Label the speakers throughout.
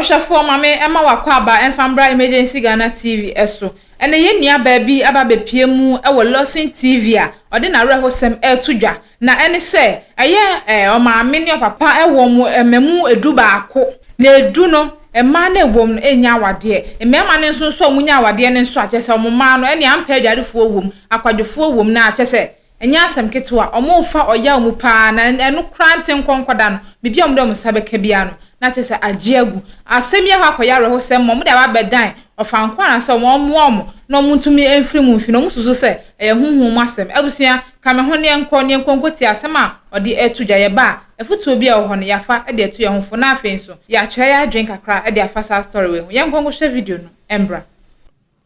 Speaker 1: Ɔhwɛfoɔ ma me ɛma w'akwaaba ɛmfa mbra Emergency Ghana TV ɛso. Ɛnɛ yɛn nua baa bi aba abɛpue mu ɛwɔ Lawson TV a ɔde n'awerɛhosɛm ɛreto dwa. Na ɛne sɛ ɛyɛ ɔmaame ne ɔpapa ɛwɔ wɔn mmamu ɛdu baako. Na ɛdu no mmaa no ɛwɔ mu no ɛnnya awadeɛ. Mmarima no nso nso a wɔnya awadeɛ no nso a kyerɛ sɛ wɔn mmaa no ɛne ampɛ adwarefoɔ wɔ mu, akwadwofoɔ wɔ mu na kyerɛ sɛ Ɛnyɛ asɛm ketewa, wɔrefa ɔyaw mu paa, na ɛno koraa nte nkɔnkɔda no, biribi a wɔde wɔn nsa bɛka biara no, na kyerɛ sɛ agye agu. Asɛm yi akɔ akɔyɛ awerɛhosɛm ma wɔde aba abɛdan ɔfanko anaasɛ wɔmmoa wɔn na wɔntumi mfiri mu mfi no, wɔsusu sɛ ɛyɛ honhom mu asɛm. Abusua, ka me ho na yɛnkɔ na yɛnkɔ nkɔtie asɛm a ɔde reto dwa. Yɛba a, afotuo bi a ɛwɔ hɔ no, yɛafa de atu yɛn ho fo, na afei nso, yɛakyerɛ yɛn adwene kakra de afa saa story wei ho. Yɛnkɔ nkɔhwɛ video no mbra.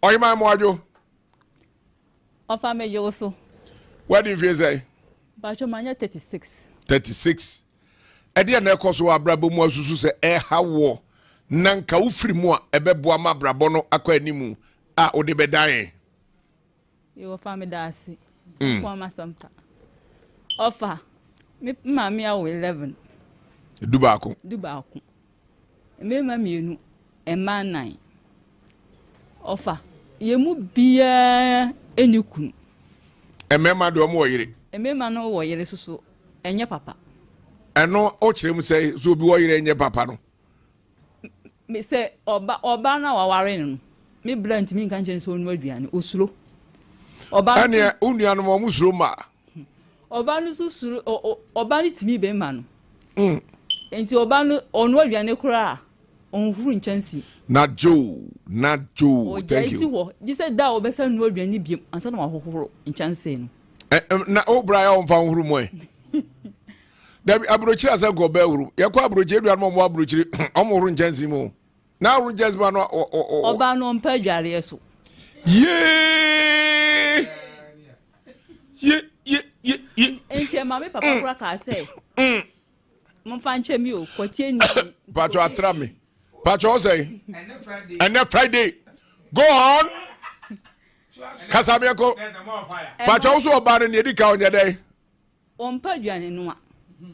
Speaker 2: Ɔheman Moadwo.
Speaker 3: Ɔfa me gye wo so.
Speaker 2: Wadi mfie sɛn?
Speaker 3: Mpatsɔ manya 36.
Speaker 2: 36. Ɛdeɛ na ɛkɔ so wɔ abrabɔ mu asusu sɛ ɛha woɔ na nka wofiri mu a ɛbɛboa ma abrabɔ no akɔ animu a wode bɛdan yɛn?
Speaker 3: Yoo ɔfa me da ase. Nko ama sɛmpa. Ɔfa me maame awo 11.
Speaker 2: Du baako.
Speaker 3: Du baako. Mmarima mmienu, mmaa nnan. Ɔfa, yɛn mu biara nni kunu.
Speaker 2: Mmarima deɛ wɔn wɔ yere.
Speaker 3: Mmarima no wɔ yere soso, ɛnyɛ papa.
Speaker 2: Ɛno wokyerɛ mu sɛ sɛ obi wɔ yere ɛnyɛ papa no?
Speaker 3: Me sɛ ɔba ɔbaa no a waware no no, me bra ntumi nka nkyerɛ no sɛ ɔnnoa aduane, osuro.
Speaker 2: Ɔbaa no Ɛneɛ wo nuanom wɔn suro mmaa.
Speaker 3: Ɔbaa no nso suro ɔbaa no tumi bɛrima no. Nti ɔbaa no ɔnoa aduane koraa a, ɔnhuru nkyɛnse.
Speaker 2: Na Joe, na Joe, thank you.
Speaker 3: Ɔgyae si hɔ, gye sɛ da a ɔbɛsan noa aduane biom ansa na wahohoro nkyɛnse no.
Speaker 2: Ɛ na wo bra yɛ ɔmfa nhuru mu ɛ. Dabi aburokyiri asɛ nka ɔbɛ ahuru. Yɛkɔ aburokyiri aduane ma ɔmo aburokyiri ɔmo horo nkyɛnse mu. Na ahoro nkyɛnse mu ano ɔ
Speaker 3: ɔ. Ɔbaa no ɔmpɛ adwareɛ so.
Speaker 2: Yee! Ye ye ye ye.
Speaker 3: Nti ɛma me papa kora kaa sɛ. Momfa nkyɛ mi o, kɔtie ni.
Speaker 2: Patro atra me. Patro ɔsɛ. Ɛnɛ Friday. Go on. Kasa mi ɛkɔ. Patro nso ɔbaa no nea edi ka ɔnyɛ dɛ.
Speaker 3: Ɔmpɛ aduane noa.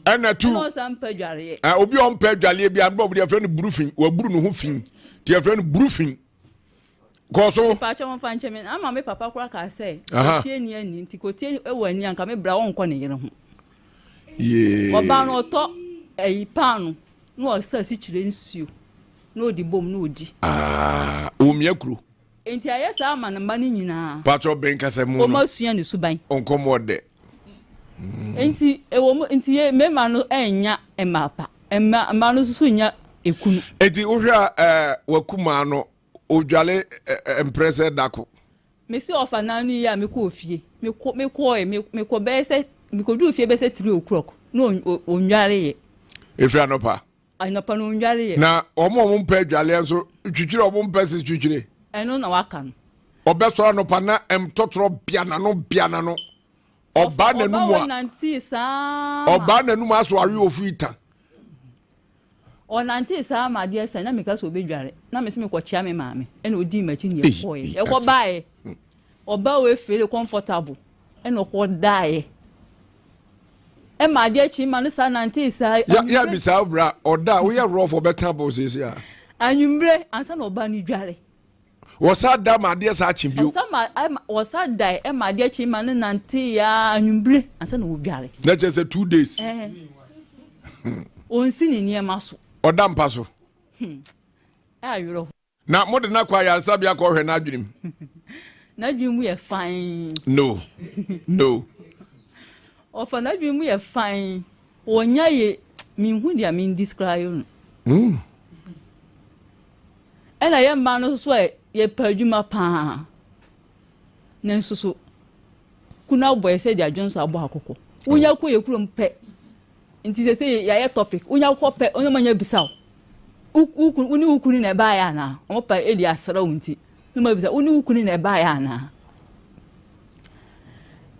Speaker 2: Ɛna tu.
Speaker 3: Ɛna ɔsan mpɛ adwareɛ.
Speaker 2: Obi a ɔmpɛ adwareɛ bi a mbɔfo deɛ yɛfrɛ no burufin. Waburu ne ho fi. Nti yɛfrɛ no burufin. Kɔ so.
Speaker 3: Mpakyɛ wɔn fa nkyɛn mi. Ama me papa koraa kaa sɛ. Kotie ni ani nti kotie wɔ ani anka me bra ɔnkɔ ne yere ho.
Speaker 2: Yee.
Speaker 3: Ɔbaa no ɔtɔ ɛyi paano na ɔsa asikyire nsuo na ɔdi bom na ɔdi.
Speaker 2: Ah, omia kuro.
Speaker 3: Enti ayɛ saa ama ne mma no nyinaa.
Speaker 2: Patrɔ ben kasa mu no.
Speaker 3: Wɔn asua ne suban.
Speaker 2: Nkɔmɔ ɔdɛ.
Speaker 3: Enti ɛwɔ mu nti yɛ mmarima no nnya mmaa pa. Mma mmaa no nso so nnya ekunu.
Speaker 2: Enti wohwɛ a ɛɛ wakumaa no odwale ɛɛ mprɛ sɛ dako.
Speaker 3: Mesi ɔfa nan no yie a mekɔɔ fie. Mekɔ mekɔɔɛ me mekɔ bɛyɛ sɛ mekɔduu fie bɛyɛ sɛ 3 o'clock na ɔnnwareeɛ.
Speaker 2: Efiri anɔpa.
Speaker 3: Anɔpa no ɔnnwareeɛ.
Speaker 2: Na wɔn a wɔn mpɛ adwaleɛ nso twitwiri a wɔn mpɛ se twitwiri.
Speaker 3: Ɛno na waka no.
Speaker 2: Ɔbɛsɔre anɔpa na ntɔtorɔ bea n'ano bea n'ano. Ɔbaa n'anum
Speaker 3: a. Ɔnantee saa.
Speaker 2: Ɔbaa n'anum aso awe ofu ita.
Speaker 3: Ɔnantee saa ma adeɛ sa na meka sɛ ɔbɛdware na mese mekɔkyea me maame ɛna ɔdii m'akyi ne yɛkɔeɛ yɛkɔbaeɛ ɔbaa wei feele comfortable ɛna ɔkɔdaeɛ ɛma adeɛ kye ma no saa nantee saa.
Speaker 2: Ya ya bisa bra ɔda woyɛ rough ɔbɛtena bɔ siesie a.
Speaker 3: Anwummerɛ ansa na ɔbaa no dware.
Speaker 2: Wɔsa da ma adeɛ saa kye bio.
Speaker 3: Wɔsa ma ɛma wɔsa da ɛma adeɛ kye ma no nante ya anwummere ansa na wɔdware.
Speaker 2: Na kyerɛ sɛ 2 days.
Speaker 3: Ɛɛ. Ɔnsi ne nneɛma so.
Speaker 2: Ɔda mpa so.
Speaker 3: Ɛyɛ awerɛho.
Speaker 2: Na mo de no akɔ ayaresabea kɔhwɛ n'adwene mu.
Speaker 3: N'adwene mu yɛ fine.
Speaker 2: No no.
Speaker 3: Ɔfa n'adwene mu yɛ fine. Wɔnya yɛ minhu deɛ min describe no. Ɛna yɛ mmaa no nso a yɛpɛ adwuma paa. Nanso so kunu abɔ yɛ sɛ de adwonso abɔ akokɔ. Wonya kɔ yɛ kurom pɛ. Nti sɛ sɛ yɛayɛ topic. Wonya kɔ pɛ ɔno ma nya bisa wo. Wo ne wo kunu na ɛbaeɛ anaa? Wɔn pa edi asra wo nti. Ne ma bisa wo ne wo kunu na ɛbaeɛ anaa?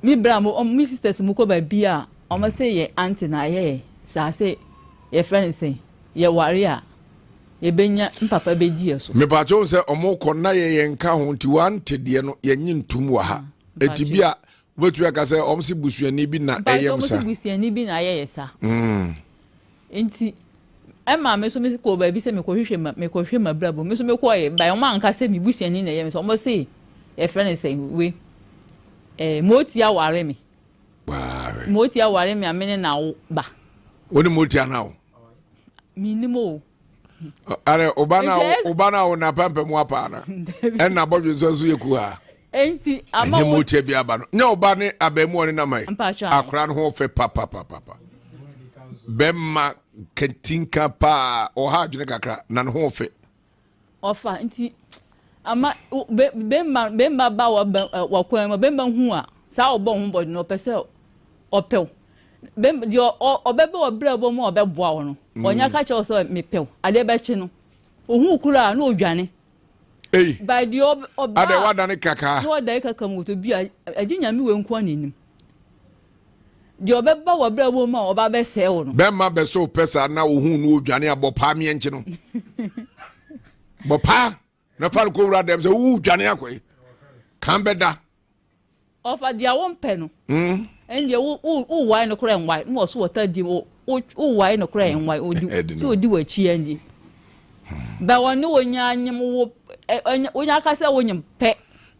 Speaker 3: Me bra mo me sisters mo kɔ baabi a wɔn sɛ yɛ aunty na ayɛ saa sɛ yɛfrɛ no sɛ yɛware a yɛbɛnya mpapa bɛdi yɛ so.
Speaker 2: Mepatwo sɛ ɔmo kɔ na yɛ yɛn ka ho nti wante deɛ no yɛnye ntum wɔ ha. Eti bi a wobɛtumi aka sɛ ɔmo se busuani bi na ɛyɛ mo sa.
Speaker 3: Ɔmo se busuani bi na ayɛ yɛ sa. Nti. Ɛma me nso mekɔɔ baabi sɛ mekɔhwehwɛ ma mekɔhwɛ m'abrabɔ me nso mekɔɔɛ bae wɔn anka sɛ me busuani na ɛyɛ me sɛ wɔn se yɛfrɛ no sɛ we ɛɛ moti aware me moti aware me a me ne na wo ba.
Speaker 2: Wo ne moti ana wo?
Speaker 3: Menim o.
Speaker 2: Are ɔba na ɔba na wo na pɛmpɛ mu apa ana? Ɛna bɔdwe nso nso yɛ kuha.
Speaker 3: Enti ama
Speaker 2: wo. Ɛnyɛ moti bi aba no. Nyɛ ɔba ne abɛɛmuo ne nam yi. Akora no ho fɛ papapapa. Bɛma kantinka paa ɔha adwene kakra na ne ho fɛ.
Speaker 3: Ɔfa nti ama bɛma bɛma ba wakwan mu bɛma hu a saa ɔbɔ ho bɔde no ɔpɛ sɛ ɔpɛw bɛma deɛ ɔbɛbɛ ɔbrɛ bɔ mu a ɔbɛboa wo no mm. ɔnya ka kyerɛ sɛ mepɛw adeɛ bɛkye no ohun kura na odwane.
Speaker 2: Ei.
Speaker 3: By deɛ ɔba.
Speaker 2: Adɛ wadane kaka.
Speaker 3: Na wadane kaka mu to bi a agye nyame wei nko na enim. Deɛ ɔbɛba w'abrabɔ mu a ɔba bɛsɛe wo no.
Speaker 2: Bɛma bɛsɛ wo pɛ saa na ohun no odwane a bɔ paa meɛ nkye no. Bɔ paa na fa no kɔ wura dɛm sɛ wo dwane akɔ yi. Kan bɛda.
Speaker 3: Ɔfa deɛ wompɛ no. Mm. Ɛndeɛ wo wo wo wae no koraa nwae na wɔso wɔta di wo wo wo wae no koraa nwae odi sɛ odi w'akyi ɛndeɛ. Bɛ wɔne wonya anyem wo ɛ wonya aka sɛ wonyem pɛ.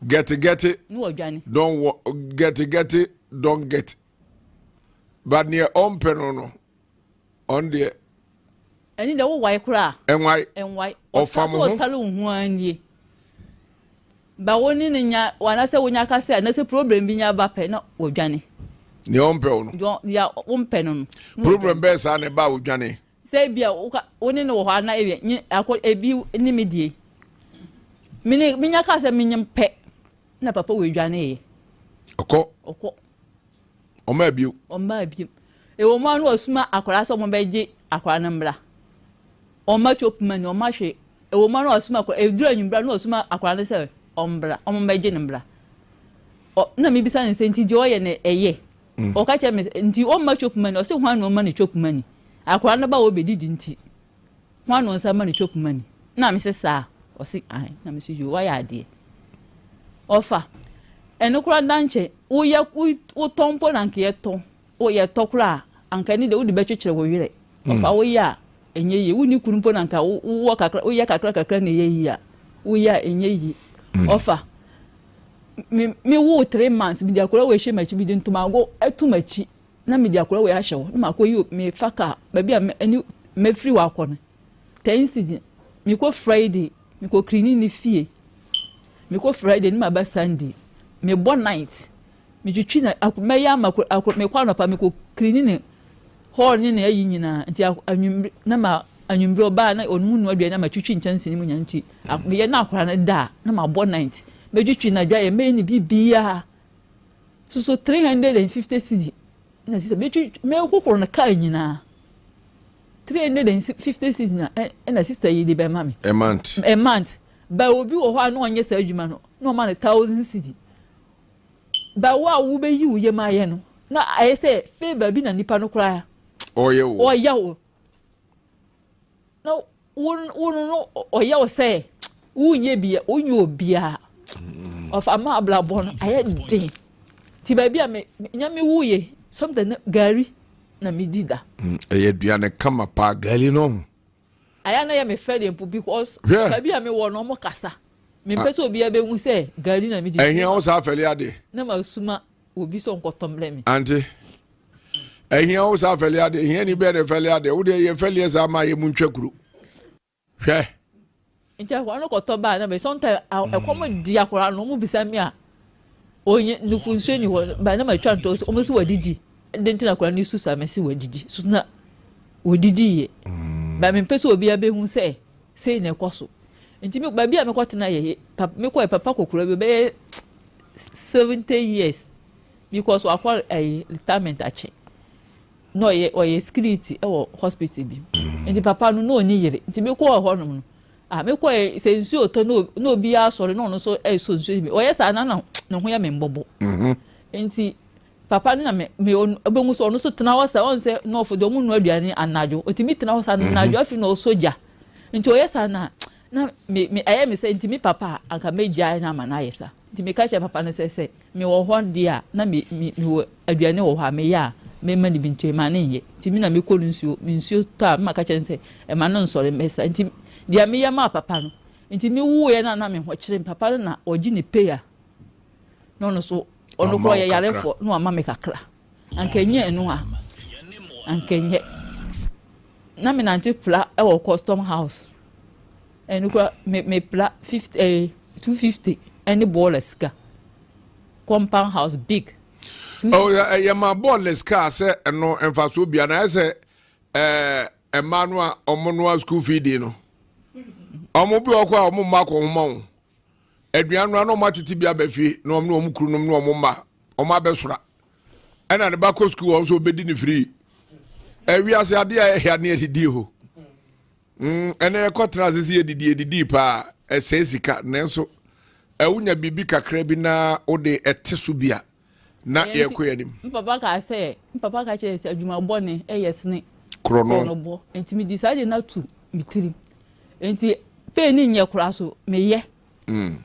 Speaker 2: Gɛte gɛte.
Speaker 3: Ne wɔdwane.
Speaker 2: Don wɔ gɛte gɛte don get but neɛ ɔmpɛ no no ɔn deɛ.
Speaker 3: Ɛne deɛ wowae koraa.
Speaker 2: Ɛnwae.
Speaker 3: Ɛnwae.
Speaker 2: Ɔfa mo ho.
Speaker 3: Ɔtare wo ho ara nie. Ba wo ne no nya anasɛ wonya aka sɛ anasɛ problem bi nya ba pɛ na wɔdwane.
Speaker 2: Nea ɔmpɛ wo no.
Speaker 3: Deɛ wompɛ no no.
Speaker 2: Problem bɛyɛ saa na ɛba a wodwane.
Speaker 3: Sɛ ebi a woka wo ne no wɔ hɔ ana ebi nye akɔ ebi ne me die. Me ne menya ka sɛ menyem pɛ na papa wɔ edwane yɛ.
Speaker 2: Ɔkɔ.
Speaker 3: Ɔkɔ.
Speaker 2: Ɔmaa bio.
Speaker 3: Ɔmaa bio. Ɛwɔ mu a na wasuma akwadaa sɛ wɔbɛgye akwadaa no mmra. Ɔmma chop money, ɔmma hwee. Ɛwɔ mu a na wasuma akwadaa, ɛduru anwummerɛ a na wasuma akwadaa no sɛ ɔmbra, wɔmmɛgye no mmra. Ɔ na mebisa no sɛ nti deɛ ɔyɛ no ɛyɛ? Mm. Ɔka kyerɛ me sɛ nti ɔmma chop money, ɔse hwan na ɔma no chop money? Akwadaa no ba a ɔbɛdidi nti, hwan na ɔnsa ma no chop money? Na mese saa, ɔse ae. Na mese yoo, wayɛ adeɛ. Ɔfa, ɛno koraa da nkyɛn, woyɛ wotɔ mpo na anka yɛtɔ. Wo yɛ tɔ koraa a, anka ɛno deɛ wode bɛkyekyere wo werɛ. Ɔfa woyɛ a, ɛnyɛ yie. Wonni kunu mpo na anka wowɔ kakra, woyɛ kakra kakra na ɛyɛ yie a, woyɛ a ɛnyɛ yie. Ɔfa, me me woo 3 months, mede akwadaa wei hyɛ m'akyi, mede ntomago to m'akyi na mede akwadaa wei ahyɛ hɔ na makɔyi mefa kaa baabi a ɛne mɛfiri hɔ akɔ no. 10 cedi, mekɔ Friday, mekɔ cleaning ne fie. Mekɔ Friday ne maba Sunday. Mebɔ night. Metwitwi na ako mɛyɛ ama ko ako mekɔ anɔpa mekɔ clean ne hall ne ne ayi nyinaa nti anwummere na ma anwummere ɔbaa na ɔno mu nua aduane na matwitwi nkyɛnse no mu nyinaa nti meyɛ na akora no da a na mabɔ night mɛtwitwi na dwa yɛ mɛyɛ ne biribiara soso 350 cedi na sisa mɛtwitwi mɛhohoro no kaa nyinaa 350 cedi na ɛna sista yi de bɛma me
Speaker 2: a month
Speaker 3: a month ba obi wɔ hɔ a na ɔnyɛ saa adwuma no na ɔma no 1,000 cedi. Ba wo a wobɛyi wo yam ayɛ no na ayɛ sɛ favour bi na nipa no koraa
Speaker 2: ɔyɛ wo
Speaker 3: ɔyɛ wo na wo wo no ɔyɛ wo sɛ wonyɛ bi wonyɛ obiara ɔfa ma abrabɔ no ayɛ den ti baabi a me nya me wuye sometimes gari na me di da.
Speaker 2: Ɛyɛ aduane kama paa gari no.
Speaker 3: Ayɛ na yɛ me fɛ deɛ mpo because baabi a me wɔ no ɔmo kasa. Mempɛ sɛ obiara bɛhu sɛ gari na medi.
Speaker 2: Ɛhia wo saa afɛle adeɛ.
Speaker 3: Na masuma obi sɛ ɔnkɔtɔ mbrɛ me.
Speaker 2: Ante. Ɛhia wo saa afɛle adeɛ. Hia ni bɛɛ de fɛle adeɛ. Wo deɛ yɛ fɛleɛ saa ma yɛ mu ntwa kuro. Hwɛ.
Speaker 3: Nti akwadaa no kɔtɔ baa na bɛ sometimes ɛkɔm di akwadaa no ɔmo bisa mi a onye nufu nsuo ni hɔ ba na ma twa ntɔ so ɔmo si wadidi de nti na akwadaa no su saa mɛ si wadidi so na wadidi yɛ ba mempɛ sɛ obiara bɛhu sɛ sei na ɛkɔ so. Nti me baabi a mekɔtena yɛ papa mekɔɛ papa kɔkora bi ɔbɛyɛ 70 years because wakɔ ɛyi retirement akyɛ na ɔyɛ security ɛwɔ hospital bi nti papa no na ɔni yere nti mekɔɔ hɔ nom no ah mekɔɛ sɛ nsuo tɔ na obi asɔre na ɔno nso ɛsɔ nsuo bi ɔyɛ saa na na ne ho yɛ me mbɔbɔ nti papa no na me me ɔbɛhu sɛ ɔno nso tena hɔ saa ɔn sɛ nɔɔfo deɛ ɔmo nua aduane anadwo otumi tena hɔ saa anadwo afi na ɔsɔ gya nti ɔyɛ saa na na me me ɛyɛ me sɛ nti me papa a anka megyae na ama no ayɛ saa nti meka kyerɛ papa no sɛ me wɔ hɔ deɛ a na me me me wɔ aduane wɔ hɔ a meyɛ a. memma no bi ntua, ɛma no nyɛ. Nti me na mekɔ no nsuo, me nsuo tɔ a, me maka kyerɛ no sɛ ɛma no nsɔre mmɛsa. Nti deɛ meyɛ maa papa no, nti mewuiɛ no a na me ho kyere me, papa no na ɔgye ne pay a, na ɔno nso, ɔno koraa ɔyɛ yarefoɔ, na wama me kakra. Anka ɛnyɛ ɛno a, anka ɛnyɛ. Na menante pra wɔ custom house. Ɛno koraa me mepra 50 eh, 250 ɛne bɔɔla sika. Compound house big.
Speaker 2: Oh, yɛ ma bɔɔla sika sɛ ɛno mfasoɔ bia na ayɛ sɛ ɛɛ mmaa no a wɔn noa school feeding no. Wɔn bi wɔ kɔ a wɔn mma akɔ homa o. Aduan no a na wɔn atete bi aba fie na wɔn ne wɔn kunu nom ne wɔn mma wɔn abɛsora. Ɛna ne ba kɔ sukuu wɔn nso wɔbɛdi ne free. Ɛwiase adeɛ a ɛhia ne adidie hɔ. Mm, ɛnɛ yɛkɔtena ase sɛ yɛdidi yɛdidii paa ɛsɛe sika nanso wonya biribi kakra bi na wode ɛte so bi a na yɛkɔ yɛn anim.
Speaker 3: Me papa kaa sɛ, me papa ka kyerɛ sɛ adwuma bɔne ɛyɛ sene
Speaker 2: korɔno
Speaker 3: bɔ. Nti medi saa de no ato me tirim. Nti pay ne nyɛ koraa so meyɛ. Mm.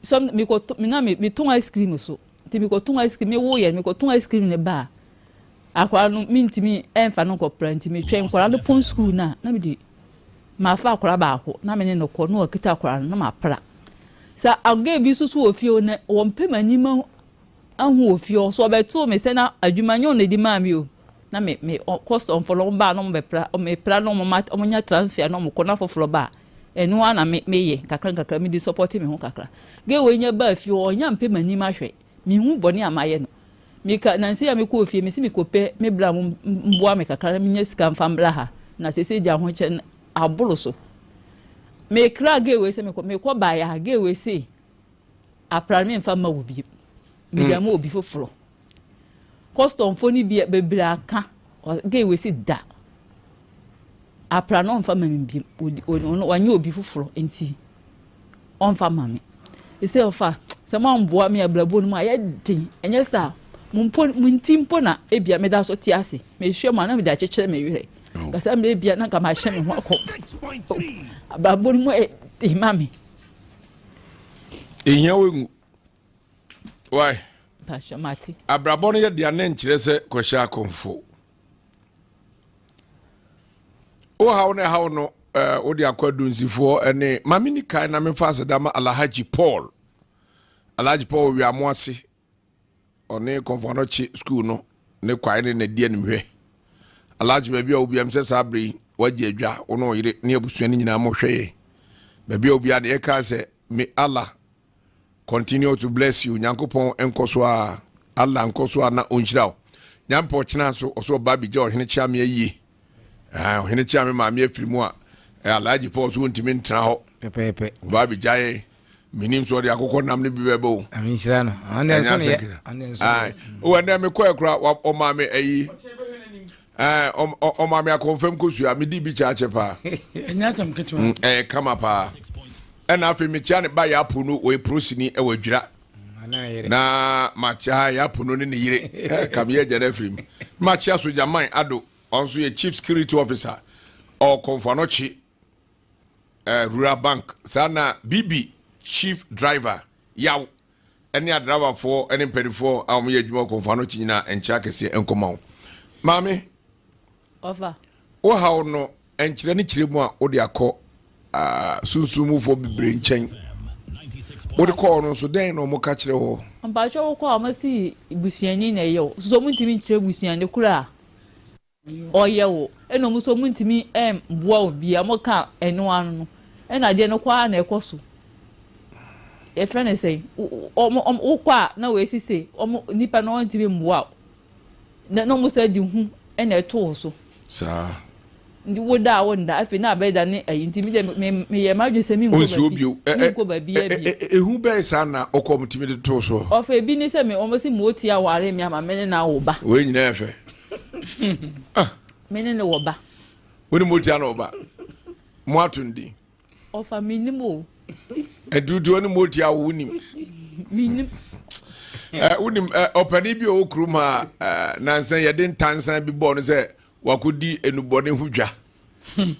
Speaker 3: Some mekɔ me na metɔn ice cream so. Nti mekɔtɔn ice cream mewo yɛ mekɔtɔn ice cream ne ba a Akwadaa no mentumi mfa no nkɔpra nti metwɛn nkwadaa no pɔn sukuu no a na mede mafa akwadaa baako na me ne no kɔ na ɔkita akwadaa no na mapra. Sɛ agɛ bi nso so wɔ fie hɔ na wɔmpɛ m'anim ahu wɔ fie hɔ so ɔbɛtoo me sɛ na adwuma nyɛ ɔna ɛdi maa me o na me me customfoɔ no wɔn baa na wɔn bɛpra mepra na wɔn ma wɔn nya transfer na wɔn kɔ na foforɔ baa ɛno ara na me meyɛ nkakra nkakra mede support me ho kakra. Gɛ wei nya baa fie hɔ ɔnya mpɛ m'anim ahwɛ mehu bɔne a mayɛ no. Meka, nansa yi a mekɔɔ fie, mese mekɔpɛ me bra mo mboa me kakra na menya sika mfa mbra ha, na sesei deɛ ahokyɛ no aboro so. Mekraa gay wei sɛ mekɔ, mekɔ baeɛ a, gay wei se apra no memfa mma wo bio, mede ama obi foforɔ. Customfoɔ no bi bebree aka, gay wei se da, Apra no ɔmfa ma me bio, ɔno wanyɛ obi foforɔ nti ɔmfa ma me. Ɛsɛ ɔfa sɛ moamboa me abrabɔ no mu a ɛyɛ den, ɛnyɛ saa mo mpo mo nti mpo na ebia meda so te ase. Mehwɛ mo a na mede akyekyere me werɛ. Kasa mmerɛ ebia na nka mahyɛ me ho akɔ. Abrabɔ no mu ɛyɛ den ma me.
Speaker 2: Ehia wo ngu. Why? Abrabɔ no yɛ dea ne nkyerɛ sɛ kɔhyɛ akɔmfo. Wo haw no ɛhaw no eh, wode akɔ adunsifoɔ ne ma me ni kan na memfa aseda ma Alhaji Paul. Alhaji Paul Wiamo ase ɔne Kɔmfoanɔkye school no ne kwae ne n'adi animhwɛ. Alhaji baabi a wobiam sɛ saa bere yi wagye adwa wo ne ɔyere ne abusua no nyinaa mohwɛ yɛ. Baabi a obiara ne yɛka sɛ me Allah continue to bless you nyankopɔn nkɔ so a Allah nkɔ so a na ɔnhyira wo nyampɔ ɔkyena nso ɔso ɔba abigya ɔhene kyea me ayie ɔhene kyea me maame afiri mu a Alhaji Paul so ntumi ntena hɔ
Speaker 4: pɛpɛɛpɛ
Speaker 2: ɔba abigya yɛ menim so ɔde akokɔ nam no bi bɛbɛ o
Speaker 4: nhyira no
Speaker 2: ɛnyɛ asɛ wɔ ɛnɛ mekɔɛ kora ɔma me ayi ɔma me akɔnfam kosua medi bi kyaakyɛ paa
Speaker 5: ɛnyɛ asɛm ketewa
Speaker 2: mm, ɛyɛ kama paa ɛna afei mekyia ne ba yɛ apo no ɔyɛ prosini ɛwɔ adwira
Speaker 4: mm,
Speaker 2: na makyia yɛ apo no ne ne yere ka meyɛ agya no afiri mu makyia sogyaman ado ɔno nso yɛ chief security officer ɔwɔ kɔmfoanɔkye rural bank saa na bibi chief driver yaw ne adrabafoɔ ne mpanimfoɔ a wɔyɛ adwuma wɔ kɔnfa no akyi nyinaa nkyɛ akɛseɛ nkɔma wo maame
Speaker 3: ɔfa
Speaker 2: wo haw no nkyerɛ ne kyerɛ mu a wode akɔ uh, sunsum mufoɔ bebree nkyɛn wode kɔɔ no nso dɛn na wɔka kyerɛ hɔ
Speaker 3: mpakyɛ wokɔ a wɔsi busuani na ɛyɛ wo soso wɔntumi nkyerɛ busuani koraa ɔyɛ wo ɛna ɔmo nso ɔmo ntumi mboa wo bia ɔmo ka ɛno ano no ɛna adeɛ no kɔ ara na ɛkɔ so yɛfrɛ no sɛn ɔmo ɔmo wokɔ a na wɔasi se ɔmo nipa no ɔntumi mboa wo na na ɔmo sɛ de hu ɛna ɛto wo so
Speaker 2: saa
Speaker 3: nti wo da a wo nda afei na abɛda ne ayi nti mi deɛ me meyɛ m'adwene sɛ menkɔ baabi menkɔ baabi abie
Speaker 2: ehu bɛyɛ saa na ɔkɔ ɔmo tumi de to so
Speaker 3: ɔfɛ ebi ne sɛ me ɔmo si mo ti aware me ama me ne na awo ba
Speaker 2: wei nyinaa yɛ fɛ
Speaker 3: Ah. Me ne no wɔ ba.
Speaker 2: Wo ne Motia na ɔba. Mo ato no din.
Speaker 3: Ɔfa menim o.
Speaker 2: Ɛdudu ɔne Motia wo wonim.
Speaker 3: Menim.
Speaker 2: Eh, wonim eh, ɔpanin bi a ɔwɔ kurom ha eh, nansa yɛde ntansan bi bɔɔ no sɛ wakɔdi enubɔne ho dwa.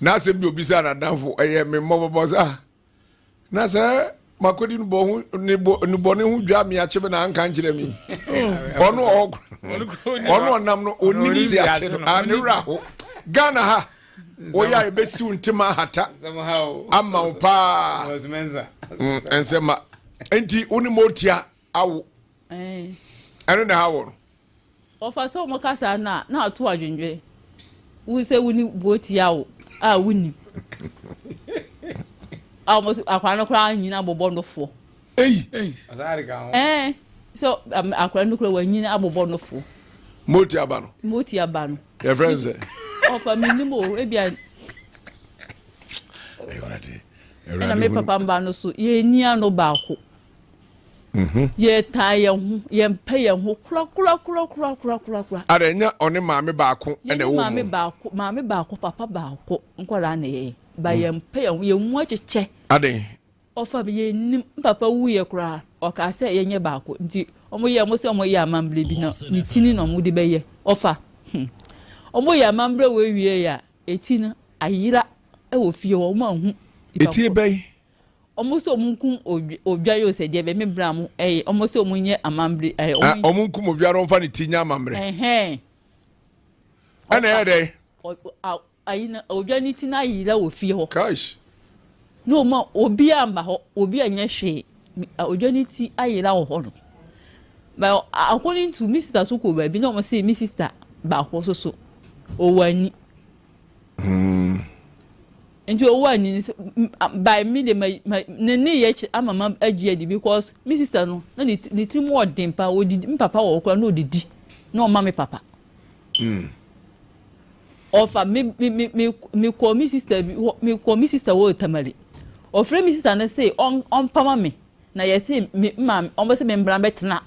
Speaker 2: N'asɛm bi obisaa n'adamfo ɛyɛ me mmɔbɔbɔ sɛ ah, na sɛ Makɔdi no bɔ ho ne bɔ ne bɔne ho dwa me akye me na anka nkyerɛ me. Ɔno ɔwɔ ɔno ɔnam no onim si akye no a ne werɛ aho. Ghana ha woyɛ a yɛbɛsiw ntema ahata ama wo paa. Nsɛmma nti wo ne motia awo ɛno na ɛha wɔ no.
Speaker 3: Wɔfa sɛ wɔn kasa no a na ato adwendwen. Wo sɛ wo ne botia wo a wonim. A wɔn akwadaa no koraa nyina bobɔ no foɔ.
Speaker 2: Eyi.
Speaker 3: Ɛɛ sɛ akwadaa no koraa wanyini abobɔ no foɔ.
Speaker 2: Moti aba no.
Speaker 3: Moti aba no.
Speaker 2: Yɛ fɛn sɛ.
Speaker 3: Ɔfa mi nim o ebi a. Ɛna me papa mba no so yɛ ni ano baako. Yɛtaa yɛn ho, yɛmpɛ yɛn ho korakorakorakorakorakora.
Speaker 2: Ada ɛnyɛ ɔne maame baako na
Speaker 3: ɛwɔ mu. Maame baako, maame baako, papa baako nkwadaa na yɛyɛ. Ba mm. yɛmpɛ yɛn ho, yɛn mu akyekyɛ.
Speaker 2: Aden.
Speaker 3: Ɔfa mi yɛn nim, papa wu yɛ koraa, ɔkaa sɛ yɛnyɛ baako nti wɔn yɛ wɔn sɛ wɔn yɛ amammerɛ bi na ne ti ni na wɔn de bɛyɛ ɔfa. Hmm. Wɔn yɛ amammerɛ wɔ ewie yɛ a, eti no ayera wɔ fie hɔ wɔn ahu.
Speaker 2: Etie bɛyi.
Speaker 3: Ɔmo sɛ ɔmo nkum odwa yi o sɛ deɛ bɛ me bra mo ɛyɛ ɔmo sɛ ɔmo nyɛ amambre ɛyɛ
Speaker 2: ɔmo. Ɔmo nkum odwa no ɔmfa ne ti nyɛ amambre.
Speaker 3: Ɛhɛn.
Speaker 2: Ɛna ɛyɛ dɛ.
Speaker 3: Ayi na odwa ne ti na ayira wɔ fie hɔ.
Speaker 2: Kaish.
Speaker 3: Na ɔmo obi amba hɔ obi anyɛ hwee odwa ne ti ayira wɔ hɔ no. But according to me sister so kɔ baabi na ɔmo se me sister baako so so ɔwɔ ani.
Speaker 2: Hmm.
Speaker 3: Nti owu a ni by me de ma ma ne ne yɛ kyerɛ ama ma agye adi because me sister no na ne ne tiri mu ɔden pa odidi me papa wɔ hɔ koraa na odidi na ɔma me papa.
Speaker 2: Mm.
Speaker 3: Ɔfa me me me me me kɔ me sister bi hɔ me kɔ me sister wɔ Tamale. Ɔfrɛ me sister no se ɔn ɔmpama me na yɛse me maame ɔmo se me mbra mbɛtena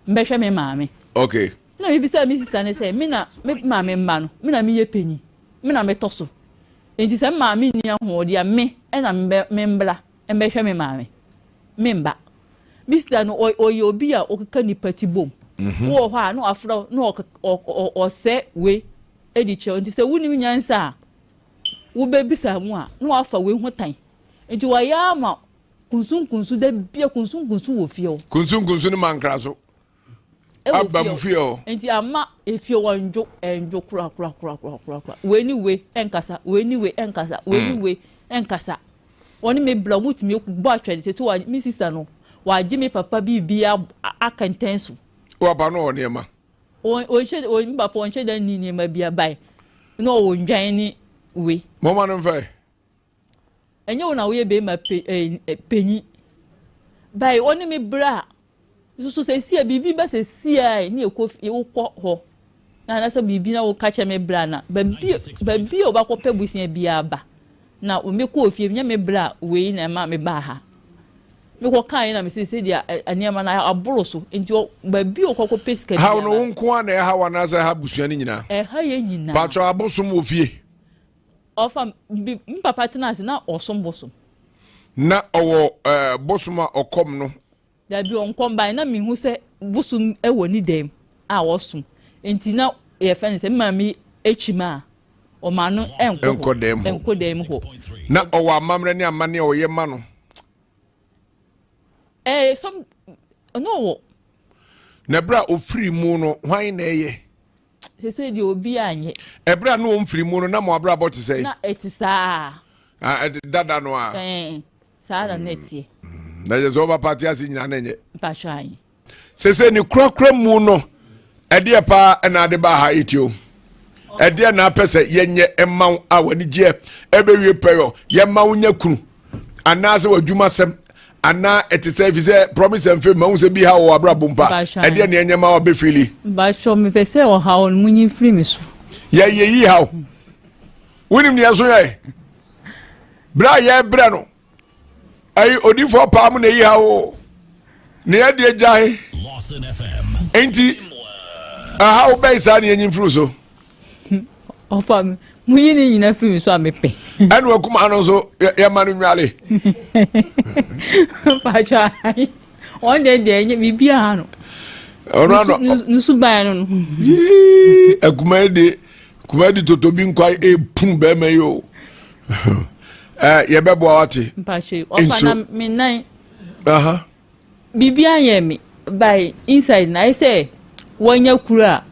Speaker 3: mbɛhwɛ me maame.
Speaker 2: Okay.
Speaker 3: Na mebisa me sister no sɛ me na me maame mma no me na meyɛ panyin me na metɔ so. Enti sɛ me maame nni ahoɔden a, me na membra mmɛhwɛ me maame. Memba. Me sista no, ɔyɛ obi a ɔkeka nnipa ti bom. Mhm. Wowɔ hɔ a, na wafrɛ wo, na ɔsɛ wei de kyerɛ wo. Nti sɛ wonim nyansa a, wobɛbisa mu a, na wafa wei ho tan. Nti wɔyɛ ama kunsunkunsu da bia kunsunkunsu wɔ fie hɔ.
Speaker 2: Kunsunkunsu ne mankra so. aba mu fie hɔ.
Speaker 3: Nti ama efie hɔ ndwo ɛndwo kora kora kora kora kora kora wei ne wei ɛnkasa wei ne wei ɛnkasa wei ne mm. wei ɛnkasa wɔne me bla wɔn tumi bɔ atwɛre sɛ wa me sista no wagye me papa biribi akɛntɛn so.
Speaker 2: Waba no wɔ nneɛma.
Speaker 3: Wɔn wɔnhyɛ wɔn me papa wɔnhyɛ dɛ ni nneɛma bi abae na ɔwɔ ndwan ne wei.
Speaker 2: Mɔma no nfɛ.
Speaker 3: Ɛnyɛ wo na woyɛ bɛrima pe ɛɛ eh, panyin bae wɔne me bra Nso seesei biribi ba seesei a ne yɛkɔ fie wokɔ hɔ na anaasɛ biribi na woka kyerɛ me bra na baabi baabi a wobɛkɔpɛ bosea biara ba na mekɔɔ fie nyɛ me bra wei na ɛma mebaa ha mekɔ kaeɛ na mese sɛdeɛ nneɛma no aboro so nti baabi a wokɔkɔpɛ sika
Speaker 2: biara. Haw no wo nko ara na ɛhaw anaasɛ ɛha abusua no nyinaa?
Speaker 3: Ɛha yɛn nyinaa.
Speaker 2: Paatwɔ abosom wɔ fie?
Speaker 3: Ɔfa bi me papa tena ase na ɔsom bosom.
Speaker 2: Na ɔwɔ ɛɛ bosom a ɔkɔm no.
Speaker 3: Dabi ɔnkɔm ban na mehu sɛ bosom wɔ ne dan mu a ɔsom nti na yɛfrɛ no sɛ me maame kyim a ɔma no nkɔ hɔ
Speaker 2: nkɔ dan mu hɔ
Speaker 3: nkɔ dan mu hɔ.
Speaker 2: Na ɔwɔ amammerɛ ne amanneɛ a ɔyɛ ma no.
Speaker 3: Ɛɛ sɔm na ɔwɔ.
Speaker 2: Na ɛberɛ a ɔfiri mu no hwan na ɛyɛ?
Speaker 3: Sese deɛ obi anyɛ.
Speaker 2: Ɛberɛ a na ɔmfiri mu no na mo abrabɔ te sɛn?
Speaker 3: Na ɛte saa.
Speaker 2: Ah, dada no a.
Speaker 3: Ɛɛ saa na na ɛteɛ.
Speaker 2: Mm, na yɛ sɛ ɔba paate ase nyinaa na ɛnyɛ.
Speaker 3: Mpatsɔ anyi.
Speaker 2: Sese ne kurakura mu no ɛdeɛ paa ɛna ade ba ha eti o. Ɛdeɛ na apɛ sɛ yɛnyɛ ɛma wo a w'ani gyeɛ ɛbɛwie pɛyɔ yɛma wo nya kunu. anaasɛ w'adwumasɛm anaa ɛte sɛ ɛfiri sɛ promise and faith mahu sɛ bi ha wɔ w'abrabɔ mpa ɛdeɛ ne ɛnyɛ ma wabɛfili.
Speaker 3: Bakyɛ mepɛ sɛ ɔhaw no munyi mfiri me so.
Speaker 2: Yɛyɛ yi haw wonim neɛ so yɛ berɛ a yɛbrɛ no ɛyi odifoɔ paa mu na ɛyi haw o ne yɛdeɛ gyae enti ɛhaw bɛyi saa ne yɛnyi mfiri so.
Speaker 3: Ɔfa me muyi ne nyina firi me so a mepɛ.
Speaker 2: Ɛna wakuma no nso yɛma no nwale.
Speaker 3: Mpatsɔ ayi wɔn deɛ deɛ ɛnyɛ biribi aha no.
Speaker 2: Ɔno ano
Speaker 3: nusu ban no no.
Speaker 2: Yii akuma yi de akuma yi de totobi nkwa epun bɛrima yi o. Ɛɛ yɛbɛboa wate.
Speaker 3: Mpatsɔ ɔfa na me nan. Biribiara nyɛɛ me by inside na ayɛ sɛ wanya kuru a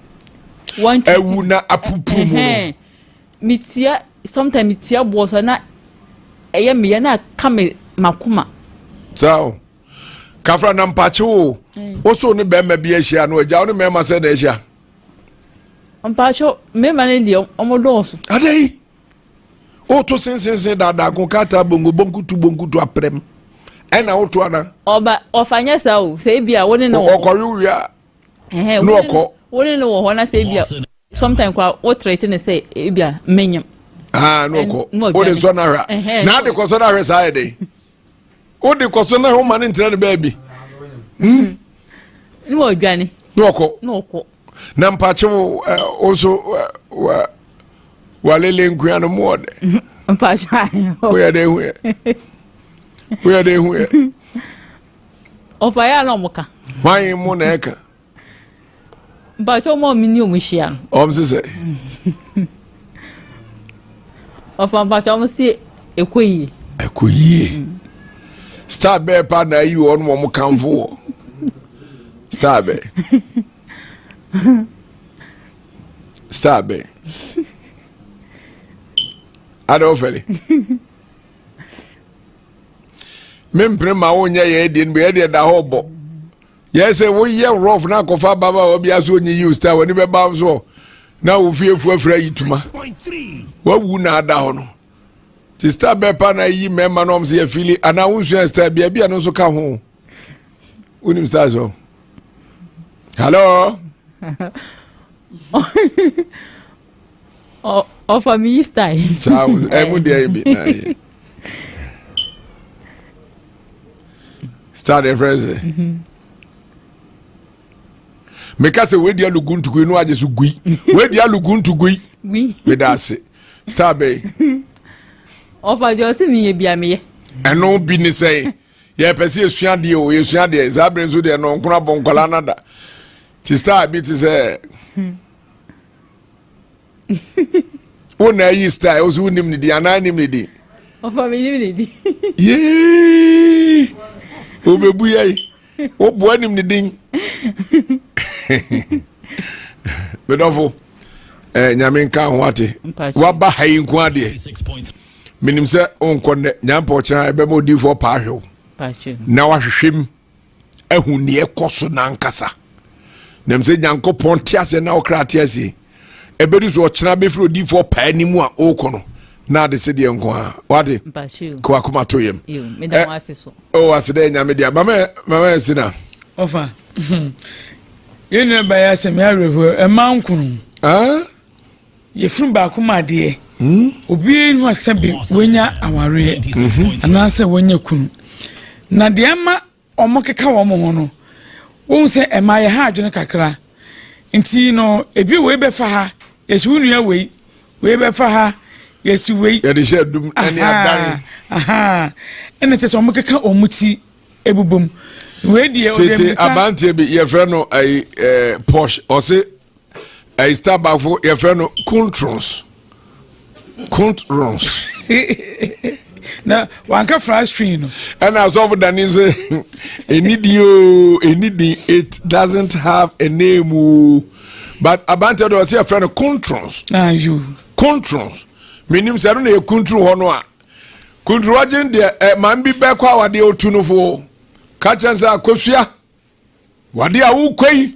Speaker 3: wɔntwitwi.
Speaker 2: Awu na apupu mu no.
Speaker 3: Metia sometimes metia boɔ so na ɛyɛ me ya na aka me makoma.
Speaker 2: Saa o. Kafra na mpakye o. Wo so ne bɛrima bi ahyia no agya wo ne mmarima sɛ na ahyia.
Speaker 3: Mpakye mmarima no deɛ ɔmo dɔɔso.
Speaker 2: Adɛn? Woto sensensen daadaa ko kata bongo bonkutu bonkutu aprɛm ɛna woto ana.
Speaker 3: Ɔba ɔfa nyɛ saa o sɛ ebi a wo ne no wɔ hɔ.
Speaker 2: Ɔkɔwe wie a. Na ɔkɔ.
Speaker 3: Wo ne no wɔ hɔ na sɛ ebi a sometimes kwa wo trɛte ne sɛ ebi a menyam.
Speaker 2: Aa na ɔkɔ wo de sɔ n'ahwɛ na ade kɔ sɔ n'ahwɛ saa yɛ dɛ wo de kɔ sɔ n'ahwɛ wo ma ne ntena ne baabi.
Speaker 3: Hmm. Ne ɔdwane.
Speaker 2: Na ɔkɔ.
Speaker 3: Na ɔkɔ.
Speaker 2: Na mpakye wo wo nso wa walele nkuya no mu ɔdɛ.
Speaker 3: Mpakye ayɛ.
Speaker 2: Woyɛ dɛ hu yɛ. Woyɛ dɛ hu yɛ.
Speaker 3: Ɔfa yɛ a na ɔmo ka.
Speaker 2: Hwan mo na ɛka?
Speaker 3: Mpakyɛ ɔmo a ɔmo ne ɔmo hyia no.
Speaker 2: Ɔmo sisɛ.
Speaker 3: Ɔfa mpakyɛ ɔmo se ɛkɔ yie.
Speaker 2: Ɛkɔ yie. Mm. Star bɛɛ pa na ayi wɔn wɔn kanfo wɔ. Star bɛɛ. Star bɛɛ. Ada ɔfɛle. Mempere ma wonyɛ yɛn deɛ no yɛ deɛ da hɔ bɔ. Yɛ sɛ woyɛ rough na akɔfa ababaawa bi aso onye yi star w'ani bɛba nso na wo fiefoɔ afiri ayi tuma. Wawu na ada hɔ no. Ti star bɛɛ pa na ayi mmarima na wɔn sɛ yɛfili anaa wonsua star bi ebi a no nso ka ho. Wonim star so. Hello.
Speaker 3: Ɔfa mi yi style.
Speaker 2: Saa ɛmu deɛ bi na yɛ. Star deɛ fɛn sɛ. Mhm. Meka sɛ wei di alugu ntugui no agye so gui. Wei di alugu ntugui. Meda ase. Star bɛyi.
Speaker 3: Ɔfa deɛ ɔsɛ mi yɛ bi a meyɛ.
Speaker 2: Ɛno bi ne sɛn. Yɛpɛ sɛ yɛsua adeɛ o yɛsua adeɛ saa bere nso deɛ no nkono abɔ nkwadaa nada. Ti star bi te sɛ. Wo na ayi style wo so wonim ne din anaa nim ne din?
Speaker 3: Ɔfa me nim ne din.
Speaker 2: Yee! Wobɛbu yɛi. Woboa nim ne din. Medɔfo, eh, nyame nka ho ate. Waba ha yi nko adeɛ. Menim sɛ wonkɔ nnɛ, nyampɔ ɔkyena ɛbɛma odiifoɔ paa hwɛ wo. Na wahwehwɛ mu. ahu nea ɛkɔ so n'ankasa nam sɛ nyankopɔn te aseɛ na ɔkra te aseɛ ɛbɛdu so ɔkyena bɛfiri odiifoɔ paa ni mu a ɔrekɔ no na ade se deɛ nko a wade kɔ akoma to yam ɔ ase dɛ nyame deɛ mama mama ɛsi na
Speaker 4: ɔfa yɛn nua ba yɛ asɛm yɛ awerɛhoɔ ɛma nkono yɛfunu baako ma adeɛ hmm? obiara nu asɛ bi wanya awareɛ mhm. anaasɛ wanya kunu na deɛ ama wɔn keka wɔn ho no wɔn sɛ ɛma yɛ ha adwene kakra nti no ebi wei bɛfa ha yɛsi wo nua wei wei bɛfa ha yɛsi wei
Speaker 2: yɛde hyɛ dum ɛne adan
Speaker 4: ɛna kyɛ sɛ wɔn keka wɔn ti ebubom wei deɛ
Speaker 2: tete abanteɛ bi yɛfrɛ no ɛyi ɛɛ pɔsh ɔse. ɛyi starbucks yɛfrɛ no kuntrons kuntrons.
Speaker 4: na wanka fry screen no.
Speaker 2: ɛna asɔfo dani sɛ ɛni din o ɛni din it doesn't have a name o but abante de ɔsɛ yɛfrɛ no kuntrons.
Speaker 4: ayo
Speaker 2: kuntrons menim sɛ ɛno na yɛ kuntun hɔ no a kuntun wagye deɛ ɛ maame bi bɛkɔ awadeɛ otu no fo kakyɛn sɛ akosua. Wade a wokɔ yi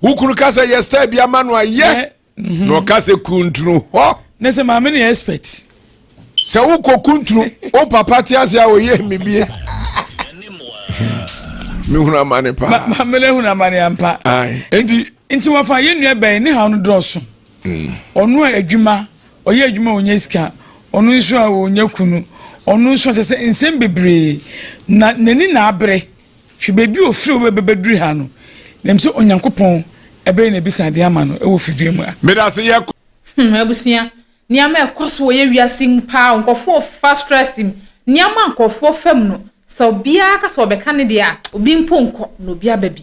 Speaker 2: wo kunu ka sɛ yɛ style bi ama no ayɛ mhm. na ɔka sɛ kuntunu hɔ.
Speaker 4: Ne sɛ maame no yɛ expert.
Speaker 2: Sɛ wokɔ kuntunu wo papa te ase a ɔyɛ mi bie. Mehunu amane paa.
Speaker 4: Maame no ehunu amane ampa.
Speaker 2: Nti.
Speaker 4: Nti wɔfa yɛn nua bɛn ne haw no dɔɔso. Mm. Ɔno a adwuma ɔyɛ adwuma a ɔnya sika ɔno nso a ɔnya kunu ɔno nso kyɛ sɛ nsɛm bebree na n'ani na abere. Hwɛ baabi a ofiri hɔ bɛbɛduru ha no, na ɛm sɛ Onyankopɔn ɛbɛyɛ n'abisadeɛ ama no wɔ fidua mu ha.
Speaker 2: Medase yɛ kɔ.
Speaker 1: Hmm abusua, nneɛma a ɛkɔ so wɔ yɛ wiase mu paa, nkurɔfoɔ fa stress mu, nneɛma a nkurɔfoɔ fa mu no, sɛ obiara ka sɛ ɔbɛka ne deɛ a, obi mpo nkɔ na obi aba bi.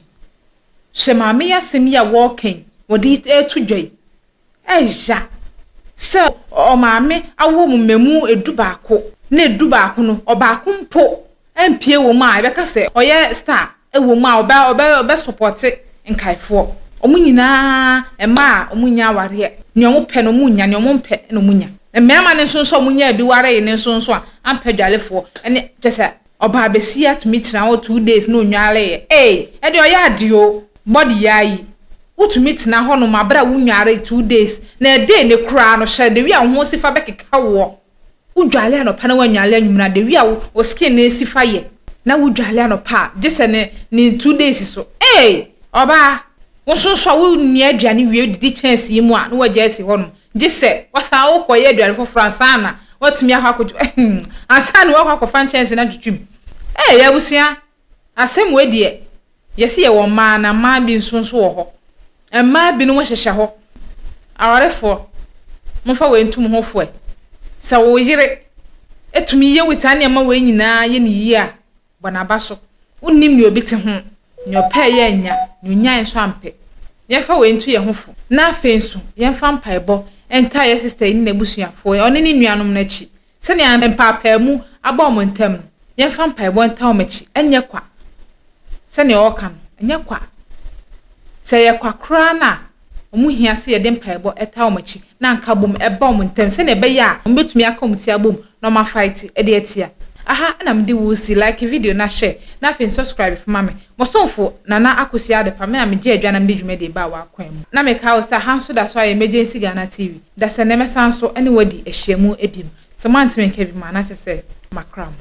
Speaker 1: Hwɛ maame yi asɛm yi a wɔreka yi, wɔde reto dwa yi, Ɛya sɛ ɔmaame awo mo mmamu dubaako, na dubaako no, ɔbaako mpo ampue wɔ mu a yɛbɛka sɛ ɔyɛ star wɔ mu a ɔbɛ ɔbɛ ɔbɛ sɔpɔte nkaefoɔ. Wɔn nyinaa mmaa a wɔn nnya awareɛ, nea wɔn pɛ no wɔn nnya, nea wɔn mpɛ na wɔn nya. Mmarima no nso nso a wɔn nyaa bi waree no nso nso a ampɛ dwalefoɔ ne kyɛ sɛ ɔbaa besia tumi tena hɔ 2 days na ɔnwareeɛ. Ei! Ɛdeɛ ɔyɛ adeɛ o, body yaa yi. Wotumi tena hɔnom abere a wonwaree 2 days na a day ne koraa no hyɛ the way a wo ho si fa bɛkeka woɔ. Wodwale anɔpa na woanwale anwummerɛ a, the way a wo skin no si fa yɛ na wodwale anɔpa a, gye sɛ ne ne 2 days so. Ei! Ɔbaa, wo nso nso a wonua aduane wie didi kyɛnse yi mu a na wagya asi hɔnom. Gye sɛ wasan wokɔyɛ aduane foforɔ ansa na watumi akɔ akɔ ansa na wakɔ akɔfa nkyɛnse no atwitwi mu. Ei, abusua, asɛm wei deɛ, yɛse yɛwɔ mmaa na mmaa bi nso nso wɔ hɔ. Mmaa binom hyehyɛ hɔ. Awarefoɔ, momfa wei nto mo ho fo ɛ. Sɛ wo yere tumi yɛ wo saa nneɛma wei nyinaa yɛ ne yie a, bɔ n'aba so. Wonnim nea obi te ho. Nea ɔpɛeɛ annya, nea onyaeɛ nso ampɛ. Yɛmfa wei nto yɛn ho fo. Na afei nso, yɛmfa mpaebɔ ntaa yɛn sista yi ne n'abusuafoɔ, ɔne ne nuanom no akyi. Sɛnea mpaapaamu aba wɔn ntam no, yɛmfa mpaebɔ ntaa wɔn akyi. Ɛnyɛ kwa. Sɛnea ɔreka no, ɛnyɛ kwa. Sɛ ɛyɛ kwa koraa no a, wɔhia sɛ yɛde mpaebɔ taa wɔn akyi na nkabom ba wɔn ntam sɛnea ɛbɛyɛ a wɔbɛtumi aka wɔn ti abom na wɔafaete de atia. Aha na mede wo resi, like video na share na afei nsubscribe fo ma me. Mo somfo Nana Akosua Adepa, me na megye adwa na mede dwumadie baa w'akwan mu. Na mekae wo sɛ aha nso da so ayɛ Emergency Ghana TV. Da sɛ nnɛ mɛsan so ne wo adi ahyiamu biom. Sɛ moanteme nka bi mu a na kyerɛ sɛ makra mo.